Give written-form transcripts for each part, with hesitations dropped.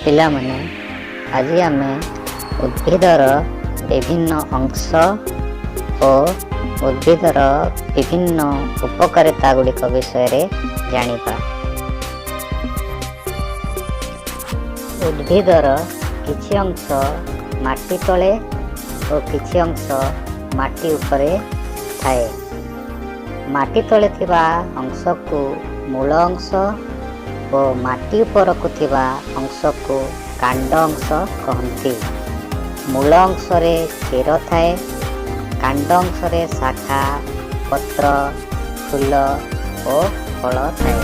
ପିଲାମାନେ, ଆଜି ଆମେ ଉଦ୍ଭିଦର ବିଭିନ୍ନ ଅଂଶ ଓ ଉଦ୍ଭିଦର ବିଭିନ୍ନ ଉପକାରିତା ଗୁଡ଼ିକ ବିଷୟରେ ଜାଣିବା। ଉଦ୍ଭିଦର କିଛି ଅଂଶ ମାଟି ତଳେ ଓ କିଛି ଅଂଶ ମାଟି ଉପରେ ଥାଏ। ମାଟି ତଳେ ଥିବା ଅଂଶକୁ ମୂଳ ଅଂଶ ଓ ମାଟି ଉପରକୁ ଥିବା ଅଂଶକୁ କାଣ୍ଡ ଅଂଶ କହନ୍ତି। ମୂଳ ଅଂଶରେ ଚେର ଥାଏ। କାଣ୍ଡ ଅଂଶରେ ଶାଖା, ପତ୍ର, ଫୁଲ ଓ ଫଳ ଥାଏ।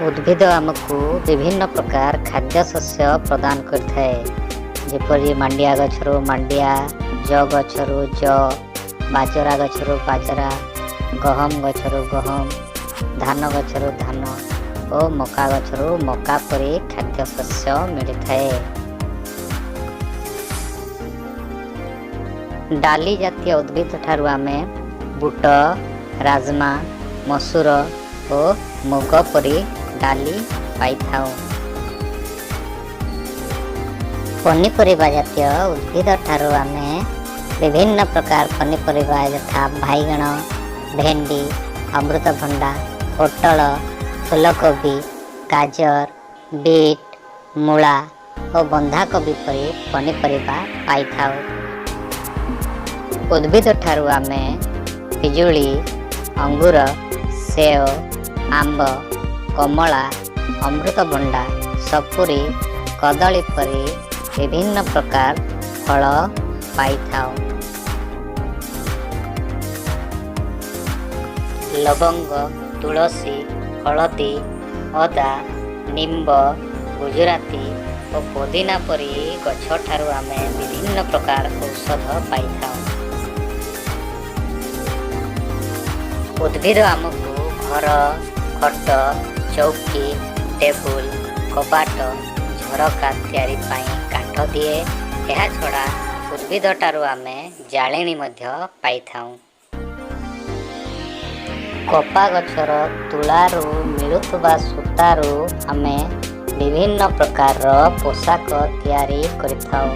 ଉଦ୍ଭିଦ ଆମକୁ ବିଭିନ୍ନ ପ୍ରକାର ଖାଦ୍ୟଶସ୍ୟ ପ୍ରଦାନ କରିଥାଏ, ଯେପରି ମାଣ୍ଡିଆ ଗଛରୁ ମାଣ୍ଡିଆ, ଯଅ ଗଛରୁ ଯଅ, ବାଜରା ଗଛରୁ ବାଜରା, ଗହମ ଗଛରୁ ଗହମ, ଧାନ ଗଛରୁ ଧାନ ଓ ମକା ଗଛରୁ ମକା ପରି ଖାଦ୍ୟଶସ୍ୟ ମିଳିଥାଏ। ଡାଲି ଜାତୀୟ ଉଦ୍ଭିଦ ଠାରୁ ଆମେ ବୁଟ, ରାଜମା, ମସୁର ଓ ମୁଗ ପରି ଡାଲି ପାଇଥାଉ। ପନିପରିବା ଜାତୀୟ ଉଦ୍ଭିଦ ଠାରୁ ଆମେ ବିଭିନ୍ନ ପ୍ରକାର ପନିପରିବା ଯଥା ବାଇଗଣ, ଭେଣ୍ଡି, ଅମୃତଭଣ୍ଡା, ପୋଟଳ, ଫୁଲକୋବି, ଗାଜର, ବିଟ୍, ମୂଳା ଓ ବନ୍ଧାକୋବି ପରି ପନିପରିବା ପାଇଥାଉ। ଉଦ୍ଭିଦ ଠାରୁ ଆମେ ପିଜୁଳି, ଅଙ୍ଗୁର, ସେଓ, ଆମ୍ବ, କମଳା, ଅମୃତଭଣ୍ଡା, ସପୁରୀ, କଦଳୀ ପରି ବିଭିନ୍ନ ପ୍ରକାର ଫଳ ପାଇଥାଉ। ଲବଙ୍ଗ, ତୁଳସୀ, ହଳଦୀ, ଅଦା, ନିମ୍ବ, ଗୁଜୁରାତି ଓ ପୋଦିନା ପରି ଗଛଠାରୁ ଆମେ ବିଭିନ୍ନ ପ୍ରକାର ଔଷଧ ପାଇଥାଉ। ଉଦ୍ଭିଦ ଆମକୁ ଘର, ଖଟ, ଚୌକି, ଟେବୁଲ, କବାଟ, ଝରକା ତିଆରି ପାଇଁ କାଠ ଦିଏ। ଏହାଛଡ଼ା ଉଦ୍ଭିଦଠାରୁ ଆମେ ଜାଳେଣି ମଧ୍ୟ ପାଇଥାଉ। କପା ଗଛର ତୁଳାରୁ ମିଳୁଥିବା ସୂତାରୁ ଆମେ ବିଭିନ୍ନ ପ୍ରକାରର ପୋଷାକ ତିଆରି କରିଥାଉ।